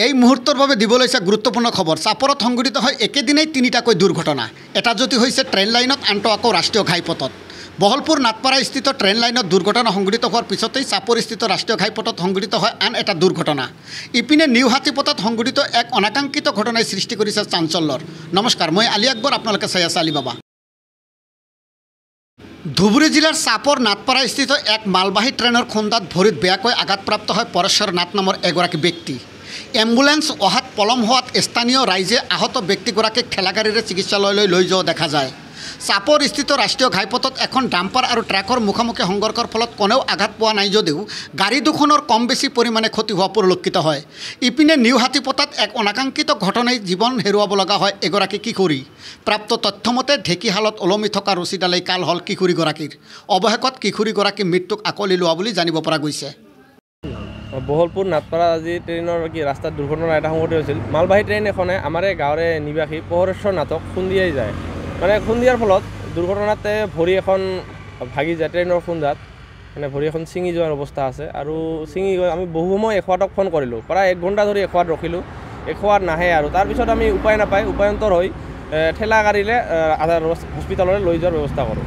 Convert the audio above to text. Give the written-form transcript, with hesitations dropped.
এই মুহূৰ্তৰ বাবে দিব লৈছে গুৰুত্বপূৰ্ণ খবৰ। চাপৰত সংঘটিত হয় একেদিনাই তিনিটাকৈ দুৰ্ঘটনা। এটা যদি হৈছে ট্ৰেইন লাইনত, আনটো আকৌ ৰাষ্ট্ৰীয় ঘাইপথত। বহলপুৰ নাটপাৰা স্থিত ট্ৰেইন লাইনত দুৰ্ঘটনা সংঘটিত হোৱাৰ পিছতেই চাপৰস্থিত ৰাষ্ট্ৰীয় ঘাইপথত সংঘটিত হয় আন এটা দুৰ্ঘটনা। ইপিনে নিউ হাতীপথাত সংঘটিত এক অনাকাংক্ষিত ঘটনাই সৃষ্টি কৰিছে চাঞ্চল্যৰ। নমস্কাৰ, মই আলী আকবৰ, আপোনালোকে চাই আছে আলিবাবা। ধুবুৰী জিলাৰ চাপৰ নাটপাৰা স্থিত এক মালবাহী ট্ৰেইনৰ খুন্দাত ভৰিত বেয়াকৈ আঘাতপ্ৰাপ্ত হয় পৰেশ্বৰ নাথ নামৰ এগৰাকী ব্যক্তি। এম্বুলেন্স অহাত পলম হোৱাত স্থানীয় ৰাইজে আহত ব্যক্তিগৰাকীক ঠেলাগাড়ীৰে চিকিৎসালয়লৈ লৈ যোৱা দেখা যায়। চাপৰ স্থিত ৰাষ্ট্ৰীয় ঘাইপথত এখন ডাম্পাৰ আৰু ট্ৰাকৰ মুখামুখি সংঘৰ্ষৰ ফলত কোনেও আঘাত পোৱা নাই যদিও গাড়ী দুখনৰ কম বেছি পৰিমাণে ক্ষতি হোৱা পৰিলক্ষিত হয়। ইপিনে নিউ হাতীপথাত এক অনাকাংক্ষিত ঘটনাই জীৱন হেৰুৱাব লগা হয় এগৰাকী কিশোৰী। প্ৰাপ্ত তথ্যমতে ঢেকীশালত ওলমি থকা ৰছীডালেই কাল হ'ল কিশোৰীগৰাকীৰ। অৱশেষত কিশোৰীগৰাকী মৃত্যুক আঁকোৱালি লোৱা বুলি জানিব পৰা গৈছে। বহলপুৰ নাটপাৰা আজি ট্ৰেইনৰ কি ৰাস্তাত দুৰ্ঘটনা এটা সংঘটিত হৈছিল। মালবাহী ট্ৰেইন এখনে আমাৰে গাঁৱৰে নিবাসী পৰেশ্বৰ নাথক খুন্দিয়াই যায়। মানে খুন্দিয়াৰ ফলত দুৰ্ঘটনাতে ভৰি এখন ভাগি যায় ট্ৰেইনৰ খুন্দাত, মানে ভৰি এখন ছিঙি যোৱাৰ অৱস্থা আছে। আৰু ছিঙি গৈ আমি বহু সময় 108ক ফোন কৰিলোঁ, প্ৰায় 1 ঘণ্টা ধৰি 108 ৰখিলোঁ, 108 নাহে। আৰু তাৰপিছত আমি উপায় নাপাই উপায়ন্তৰ হৈ ঠেলা গাড়ীৰে হস্পিটেললৈ লৈ যোৱাৰ ব্যৱস্থা কৰোঁ।